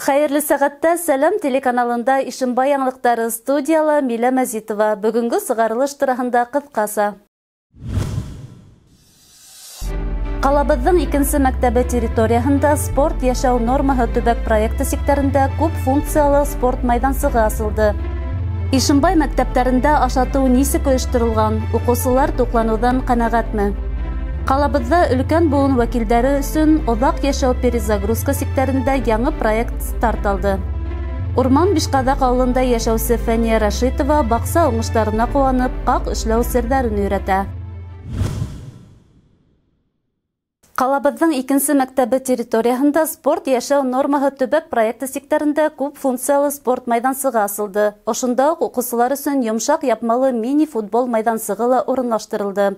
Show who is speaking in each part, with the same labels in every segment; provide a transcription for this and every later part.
Speaker 1: Хәйерле сәғәттә Сәләм телеканалында Ишембай яңылыҡтары, студияла Милә Мәзитова. Бөгөнгө сығарылыш тураһында ҡыҫҡаса. Ҡалабыҙҙың икенсе мәктәбе территорияһында «Спорт — йәшәү нормаһы» төбәк проекты сиктәрендә күп функциялы спорт майҙансығы асылды. Ишембай мәктәптәрендә ашатыу нисек ойошторолған? Уҡыусылар туҡланыуҙан ҡәнәғәтме? Ҡалабыҙҙа өлкән быуын вәкилдәре өсөн «Оҙаҡ йәшәү перезагрузка» сиктәрендә яңы проект старт алды. Урман Бишҡаҙаҡ ауылында йәшәүсе Фәниә Рәшитова баҡса уңыштарына ҡыуанып, ҡаҡ эшләү серҙәрен өйрәтә. Ҡалабыҙҙың икенсе мәктәбе территорияһында «Спорт — йәшәү нормаһы» төбәк проекты сиктәрендә күп функциялы спорт майҙансығы асылды. Ошонда уҡ уҡыусылар өсөн йомшаҡ япмалы мини-футбол майҙансығы ла урынлаштырылды.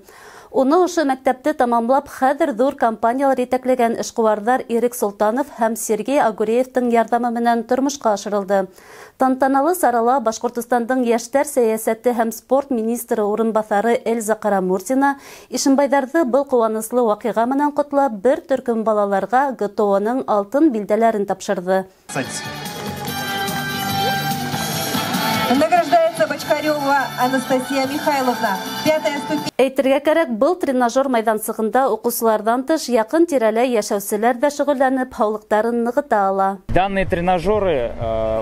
Speaker 1: Уны ошо мәктәпте тамамлап, хәҙер ҙур компаниялар етәкләгән эшҡыуарҙар Ирек Солтанов һәм Сергей Агуреевтың ярҙамы менән тормошҡа ашырылды. Тантаналы сарала Башҡортостандың йәштәр сәйәсәте һәм спорт министры урынбаҫары Эльза Ҡарамурзина ишембайҙарҙы был ҡыуаныслы ваҡиға менән ҡотлап, бер төркөм балаларға ГТО-ның алтын билдәләрен тапшырҙы.
Speaker 2: Награждается Бочкарева Анастасия Михайловна. Пятая ступень.
Speaker 1: Әйтергә кәрәк, был тренажер майҙансығында уҡыусыларҙан тыш яҡын тирәлә йәшәүселәр ҙә шөғөлләнеп, һаулыҡтарын нығыта ала.
Speaker 3: Данные тренажеры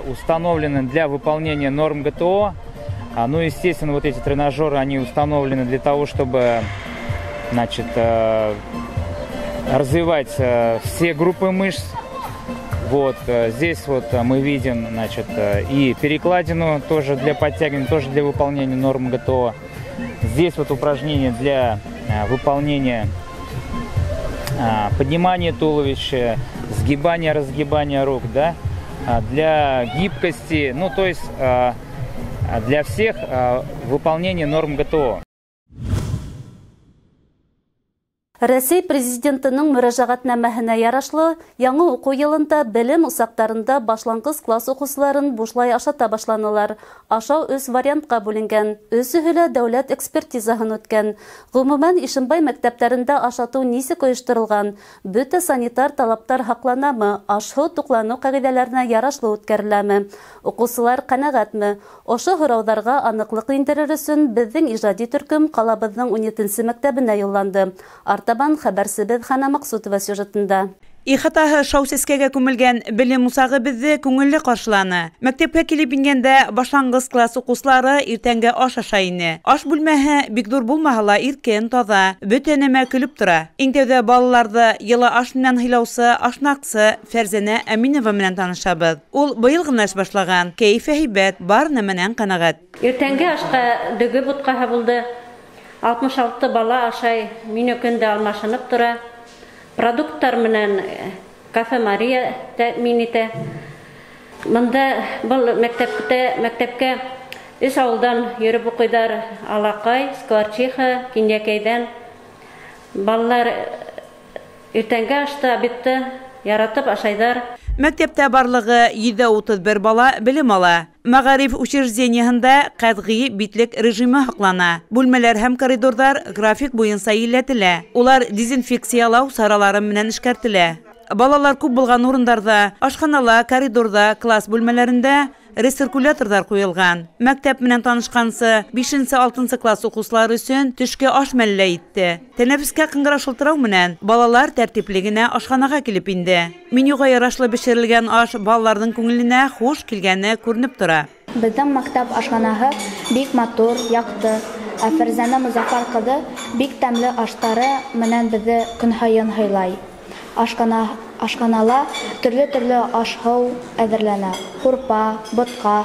Speaker 3: установлены для выполнения норм ГТО. Ну, естественно, вот эти тренажеры, они установлены для того, чтобы, значит, развивать все группы мышц. Вот здесь вот мы видим, значит, и перекладину тоже для подтягивания, тоже для выполнения норм ГТО. Здесь вот упражнения для выполнения поднимания туловища, сгибания, разгибания рук, да, для гибкости, ну, то есть для всех выполнение норм ГТО.
Speaker 1: Рәсәй президентының мөрәжәғәтнамәһенә ярашлы, яңы уҡыу йылында белем усаҡтарында башланғыс класс уҡыусыларын бушлай ашата башланылар. Ашау өс вариантҡа бүленгән, өсөһө лә дәүләт экспертизаһын үткән. Ғөмүмән, Ишембай мәктәптәрендә ашатыу нисек ойошторолған? Бөтә санитар талаптар һаҡланамы? Аш-һыу туҡланыу ҡағиҙәләренә ярашлы үткәреләме? Уҡыусылар ҡәнәғәтме? Ошо һорауҙарға аныҡлыҡ индерер өсөн беҙҙең ижади төркөм ҡалабыҙҙың 17-нсе мәктәбенә юлланды. Артабан хәбәрсебеҙ Хана Маҡсутова сюжетында.
Speaker 4: Ихатаһы шау сәскәгә күмелгән белем усағы беҙҙе күңелле ҡаршыланы. Мәктәпкә килеп ингәндә башланғыс класс уҡыусылары иртәнге аш ашай ине. Аш бүлмәһе бик ҙур булмаһа ла, иркен, таҙа, бөтә нәмә көлөп тора. Иң тәүҙә балаларҙы йылы аш менән һыйлаусы ашнаҡсы Фәрзәнә Әминова менән танышабыҙ. Ул быйыл ғына эш башлаған, кәйефе һәйбәт, бар нәмәнән ҡәнәғәт.
Speaker 5: Иртәнге ашҡа дөгө бутҡаһы булды. 66 бала ашай, меню көндә алмашынып тора. Продукттар менән Кафе Мария тәьмин итә. Мында был мәктәпкә өс ауылдан йөрөп уҡыйҙар: Алаҡай, Скворчиха, Кинйәкәйҙән. Балалар иртәнге ашты, обедты яратып ашайҙар.
Speaker 4: Мәктәптә барлығы 131 бала белем ала. Мәғариф учреждениеһында ҡәтғи битлек режимы һаҡлана. Бүлмәләр һәм коридорҙар график буйынса елләтелә. Улар дезинфекциялау саралары менән эшкәртелә. Балалар күп булған урындарҙа, ашханала, коридорҙа, класс бүлмәләрендә рециркуляторҙар ҡуйылған. Мәктәп менән танышҡансы 5-6 класс уҡыусылары өсөн төшкө аш мәле лә етте. Тәнәфескә ҡыңғырау шылтырау менән балалар тәртипле генә ашханаға килеп инде. Менюға ярашлы бешерелгән аш балаларҙың күңеленә хуш килгәне күренеп тора.
Speaker 6: Беҙҙең мәктәп ашханаһы бик матур, яҡты. Ә Фәрзәнә Мозаффар ҡыҙы бик тәмле аштары менән беҙҙе көн һайын һыйлай. Ашханала төрлө-төрлө аш-һыу әҙерләнә. Һурпа, ботҡа,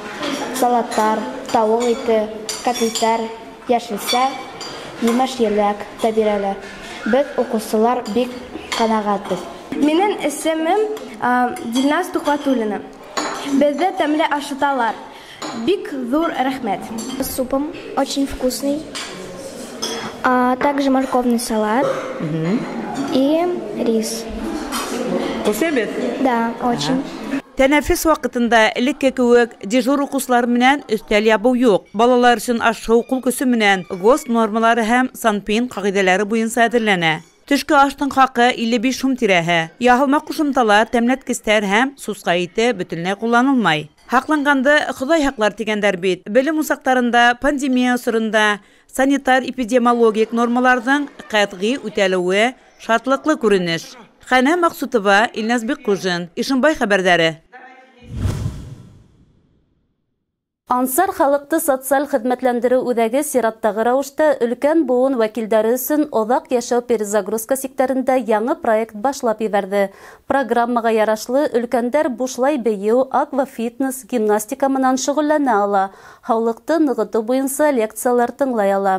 Speaker 6: салаттар, тауыҡ ите, котлеттар, йәшелсә, емеш-еләк тә бирәләр. Беҙ, уҡыусылар, бик ҡәнәғәтбеҙ.
Speaker 7: Минең исемем Дилназ Тухватуллина. Беҙҙе тәмле ашаталар. Бик ҙур рәхмәт.
Speaker 8: С супом очень вкусный. А также морковный салат и рис.
Speaker 4: Вкусный обед?
Speaker 8: Да, очень.
Speaker 4: Тәнәфес ваҡытында элекке кеүек дежур уҡыусылар менән өҫтәл ябыу юҡ. Балалар өсөн аш-һыу ҡул көсө менән ГОСТ нормалары һәм СанПиН ҡағиҙәләре буйынса әҙерләнә. Төшкө аштың хаҡы 55 һум тирәһе. Яһалма ҡушымталар, тәмләткестәр һәм сусҡа ите бөтөнләй ҡулланылмай. Һаҡланғанды Хоҙай һаҡлар тигәндәр бит. Белем усаҡтарында пандемия осоронда санитар-эпидемиологик нормаларҙың ҡәтғи үтәлеүе шатлыҡлы күренеш. Хәнә Маҡсутова, Илназ Бикҡужин, Ишембай хәбәрҙәре.
Speaker 1: Ансар халыҡты социаль хеҙмәтләндереү үҙәге сираттағы рәүештә өлкән быуын вәкилдәре өсөн оҙаҡ йәшәү перезагрузка сиктәрендә яңы проект башлап ебәрҙе. Программаға ярашлы өлкәндәр бушлай бейеү, аквафитнес, гимнастика менән шөғөлләнә ала, һаулыҡты нығытыу буйынса лекциялар тыңлай ала.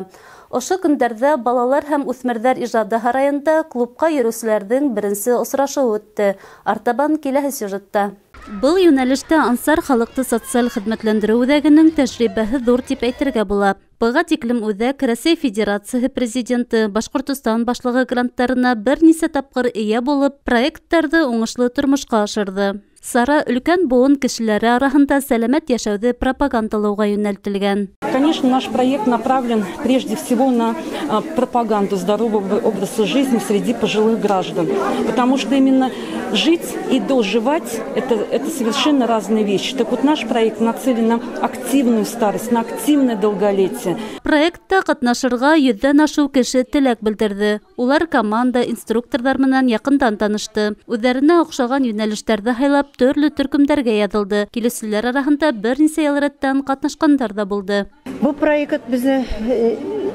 Speaker 1: Ошо көндәрҙә балалар һәм үҫмерҙәр ижады һарайында клубҡа йөрөүселәрҙең беренсе осрашыуы үтте. Артабан киләһе сюжетта. Был йүнәлештә Ансар халыҡты социаль хеҙмәтләндереү үҙәгенең тәжрибәһе ҙур тип әйтергә була. Быға тиклем үҙәк Рәсәй Федерацияһы Президенты, Башҡортостан башлығы гранттарына бер нисә тапҡыр эйә булып, проекттарҙы уңышлы тормошҡа ашырҙы. Сара өлкән быуын кешеләре араһында сәләмәт йәшәүҙе пропагандалауға йүнәлтелгән.
Speaker 9: Конечно, наш проект направлен прежде всего на пропаганду здорового образа жизни среди пожилых граждан, потому что именно жить и доживать – это совершенно разные вещи. Так вот, наш проект нацелен на активную старость, на активное долголетие.
Speaker 1: Проектта ҡатнашырға 100-дән ашыу кеше теләк белдерҙе. Улар команда, инструкторҙар менән яҡындан танышты. Үҙҙәренә оҡшаған йүнәлештәрҙе һайлап, төрлө төркөмдәргә яҙылды. Килеүселәр араһында бер нисә йыл рәттән ҡатнашҡандар ҙа булды.
Speaker 10: Был проект беҙҙе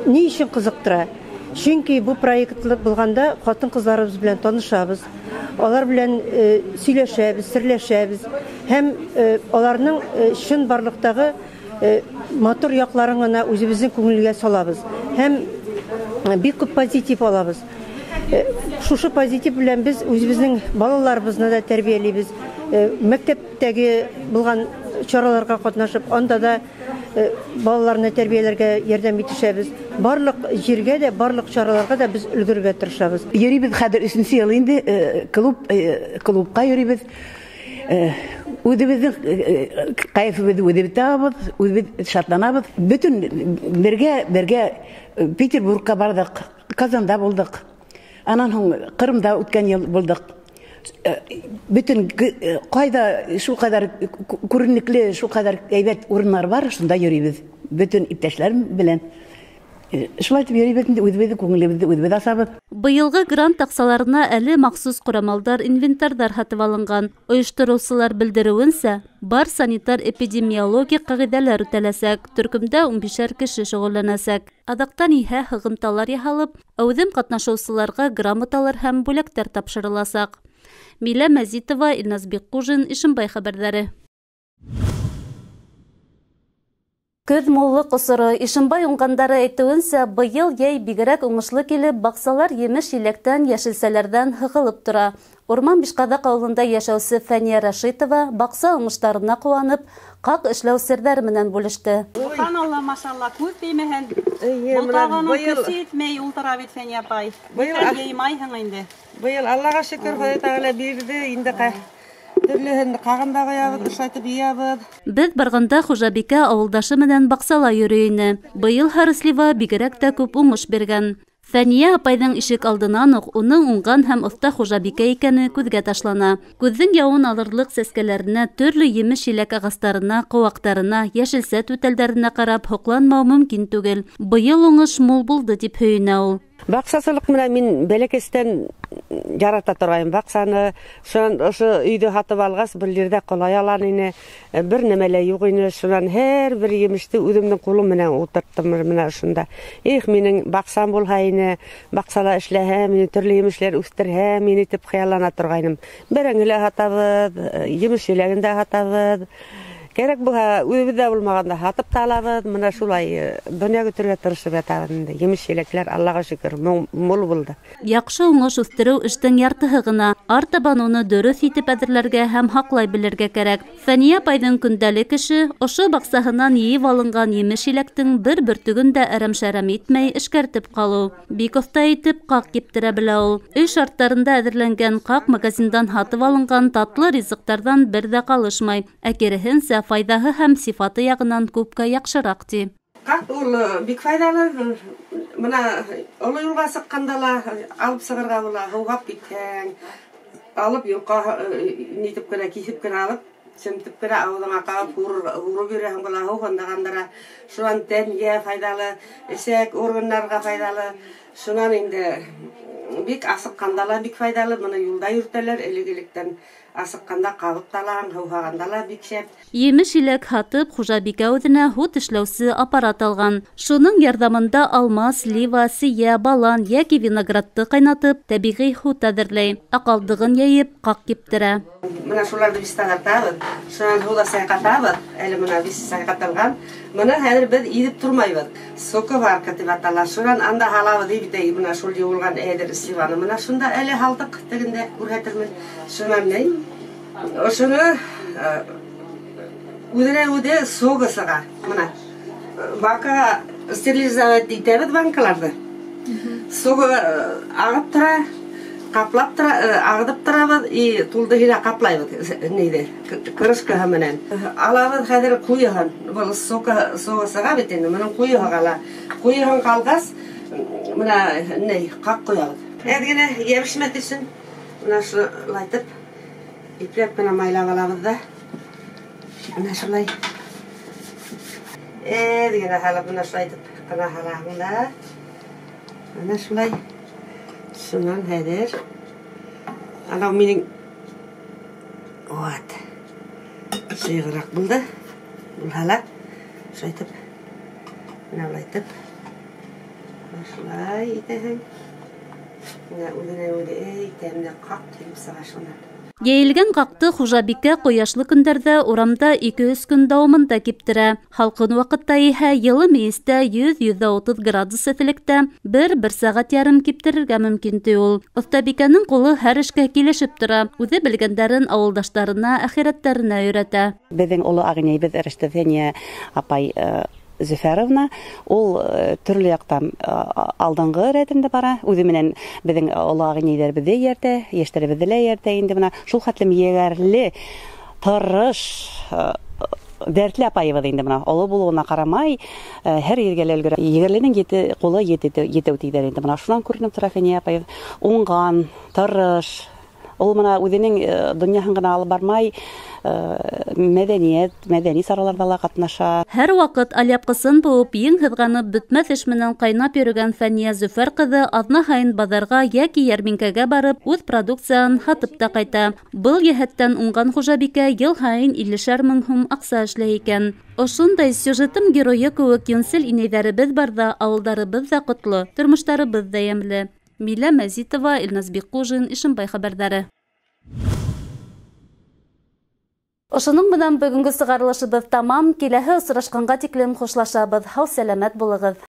Speaker 10: ни өсөн ҡыҙыҡтыра? Сөнки был проект булғанда ҡатын-ҡыҙҙарыбыҙ белән танышабыҙ, алар белән һөйләшәбеҙ, серләшәбеҙ һәм аларның чын барлыҡтағы матур яҡларын ғына үҙебеҙҙең күңелгә салабыҙ һәм бик күп позитив алабыҙ. Шушы позитив белән беҙ үҙебеҙҙең балаларыбыҙны да тәрбиәләйбеҙ. Мәктәптәге булған чараларға ҡатнашып, анда да балаларны тәрбиәләргә ярҙам итешәбеҙ. Барлыҡ ергә дә, барлыҡ чараларға да беҙ өлгөрөргә тырышабыҙ.
Speaker 11: Йөрөйбөҙ хәҙер 3-нсе йыл инде клубҡа йөрөйбөҙ. Үҙебеҙҙең кәйефебеҙҙе үҙебеҙ табабыҙ, үҙебеҙ шатланабыҙ. Бөтөн бергә Петербургка барҙыҡ, Казанда булдыҡ. Анан һуң Ҡырымда үткән йыл булдыҡ. Бөтөн ҡайҙа шул ҡәҙәр күренекле, шул ҡәҙәр һәйбәт урыннар бар, шунда йөрөйбөҙ. Бөтөн иптәшләрем белән. Шулай итеп йөрөйбөҙ инде, үҙебеҙҙең күңелебеҙҙе үҙебеҙ асабыҙ.
Speaker 1: Быйылғы грант аҡсаларына әле махсус ҡорамалдар, инвентарҙар һатып алынған. Ойоштороусылар белдереүенсә, бар санитар-эпидемиологик ҡағиҙәләр үтәләсәк. Төркөмдә 15-әр кеше шөғөлләнәсәк. Аҙаҡтан иһә һығымталар яһалып, әүҙем ҡатнашыусыларға грамоталар һәм бүләктәр тапшырыласаҡ. Милә Мәзитова, Илназ Бикҡужин, Ишембай хәбәрҙәре. Көҙ муллыҡ осоро. Ишембай уңғандары әйтеүенсә, быйыл йәй бигерәк уңышлы килеп, баҡсалар емеш-еләктән, йәшелсәләрҙән һығылып тора. Урман Бишҡаҙаҡ ауылында йәшәүсе Фәниә Рәшитова баҡса уңыштарына ҡыуанып, ҡаҡ эшләү серҙәре менән бүлеште.
Speaker 12: Һубханалла, машалла, күҙ теймәһен. Ботағының көсө етмәй ултыра бит, Фәниә апай. Быйыл йыймайһың инде.
Speaker 13: Быйыл Аллаға шөкөр, Хоҙай Тәғәлә бирҙе, инде төрлөһөн ҡағында ҡуябыҙ, ошайтып йыябыҙ.
Speaker 1: Беҙ барғанда хужабикә ауылдашы менән баҡсала йөрөй ине. Быйыл һары слива бигерәк тә күп уңыш биргән. Фәниә апайҙың ишек алдынан уҡ уның уңған һәм оҫта хужабикә икәне күҙгә ташлана. Күҙҙең яуын алырлыҡ сәскәләренә, төрлө емеш-еләк ағастарына, ҡыуаҡтарына, йәшелсә түтәлдәренә ҡарап һоҡланмау мөмкин түгел. Быйыл уңыш мул булды тип һөйөнә ул.
Speaker 13: Баҡсасылыҡ менән мин бәләкәстән ярата торғайым баҡсаны. Шунан ошо өйҙө һатып алғас, был ерҙә ҡолай алан ине, бер нәмә лә юҡ ине. Шунан һәр бер емеште үҙемдең ҡулым менән ултырттым менә ошонда. Их, минең баҡсам булһа ине, баҡсала эшләһәм, мине төрлө емешләр үҫтерһәм, мине тип хыяллана торғайным. Бәрәңге лә һатабыҙ, емеш еләген дә һатабыҙ. Кәрәк булһа, үҙебеҙҙә булмағанда һатып та алабыҙ. Мына шулай донъя көтөргә тырышып ятабыҙ инде. Емеш-еләкләр Аллаға шөкөр, мул булды.
Speaker 1: Яҡшы уңыш үҫтереү эштең яртыһы ғына. Артабан уны дөрөҫ итеп әҙерләргә һәм һаҡлай белергә кәрәк. Фәниә апайҙың көндәлек эше ошо баҡсаһынан йыйып алынған емеш-еләктең бер бөртөгөн дә әрәм-шәрәм итмәй эшкәртеп ҡалыу. Бик оҫта итеп ҡаҡ киптерә белә ул. Өй шарттарында әҙерләнгән ҡаҡ магазиндан һатып алынған татлы ризыҡтарҙан бер ҙә ҡалышмай. Ә киреһенсә, файҙаһы һәм сифаты яғынан күпкә яҡшыраҡ, ти.
Speaker 13: Ҡаҡ ул бик файҙалы. Мына оло юлға сыҡҡанда ла алып сығырға була, һыуғап китһәң, алып юлға нитеп кенә, киҫеп кенә алып, семтеп кенә ауыҙыңа ҡабып һурып йөрөһөң була, һыуһындағандара. Шунан тәнгә файҙалы, эсәк органдарға файҙалы. Шунан инде бик асыҡҡанда ла бик файҙалы. Быны юлда йөрөтәләр, элек-электән асыҡҡанда ҡабып та алаһың, һыуһағанда ла бик шәп.
Speaker 1: Емеш-еләк һатып, хужабикә үҙенә һут эшләүсе аппарат алған. Шуның ярҙамында алма, слива, сейә, балан йәки виноградты ҡайнатып, тәбиғи һут әҙерләй. Ә ҡалдығын йәйеп, ҡаҡ киптерә.
Speaker 13: Мына шуларҙы беҙ таҙартабыҙ, шунан һыуҙа сайҡатабыҙ. Әле мына беҙ сайҡатылған. Быны хәҙер беҙ иҙеп тормайбыҙ. Соковарка тип атала. Шунан анда һалабыҙ бит, мына шул йыуылған әҙер сливаны. Мына шунда әле һалдыҡ, тегендә күрһәтермен. Шунан ни? Ошоно үҙенә үҙе согы сыға. Мына бака стерилизовать итәбеҙ банкаларҙы. Согы ағып тора, ҡаплап тора, ағыҙып торабыҙ и тулды һинә ҡаплайбыҙ нейҙе, крышкаһы менән. Алабыҙ хәҙер ҡуйыһын. Был согы сыға бит инде, бының ҡуйыһы ҡала. Ҡуйыһын ҡалғас, мына ней, ҡаҡ ҡоябыҙ. Әҙ генә йәбешмәҫ өсөн мына шулайтып ипләп кенә майлап алабыҙ ҙа. Мына шулай. Әҙ генә һалып, мына шулайтып ҡына һалаһың да. Мына шулай. Шунан хәҙер анау минең вот сыйғыраҡ булды. Булһа ла шулайтып, мына былайтып, мына шулай итәһең. Мына үҙенә үҙе тәмле ҡаҡ килеп сыға шунан.
Speaker 1: Йәйелгән ҡаҡты хужабикә ҡояшлы көндәрҙә урамда 2-3 көн дауамында киптерә. Һалҡын ваҡытта иһә йылы мейестә 100-130 градус эҫелектә 1-1,5 сәғәт киптерергә мөмкин, ти ул. Оҫтабикәнең ҡулы һәр эшкә килешеп тора. Үҙе белгәндәрен ауылдаштарына, әхирәттәренә өйрәтә.
Speaker 14: Беҙҙең оло ағинәйебеҙ Рәштәҙәниә апай Зөфәровна, ул төрлө яҡтан алдынғы рәтендә бара. Үҙе менән беҙҙең оло ағинәйҙәребеҙҙе эйәртә, йәштәребеҙҙе лә эйәртә инде. Бына шул хәтлем егәрле, тырыш, дәртле апайыбыҙ инде. Бына оло булыуына ҡарамай, һәр ергә лә өлгөрә. Егәрленең ҡулы етеү тиҙәр инде. Бына шунан күренеп тора Фәниә апайыбыҙ. Уңған, тырыш. Ул мына үҙенең донъяһын ғына алып бармай, мәҙәниәт, мәҙәни сараларҙа ла ҡатнаша.
Speaker 1: Һәр ваҡыт алъяпҡысын быуып, ең һыҙғанып бөтмәҫ эш менән ҡайнап йөрөгән Фәниә Зөфәр ҡыҙы аҙна һайын баҙарға йәки йәрминкәгә барып, үҙ продукцияһын һатып та ҡайта. Был йәһәттән уңған хужабикә йыл һайын 50 мең һум аҡса эшләй икән. Ошондай сюжетым геройы кеүек йүнсел инәйҙәребеҙ барҙа ауылдарыбыҙ ҙа ҡотло, тормоштарыбыҙ ҙа йәмле. Милә Мәзитова, Илназ Бикҡужин, Ишембай хәбәрҙәре. Ошоноң менән бөгөнгө сығарылышыбыҙ тамам. Киләһе осрашҡанға тиклем хушлашабыҙ. Һау-сәләмәт булығыҙ.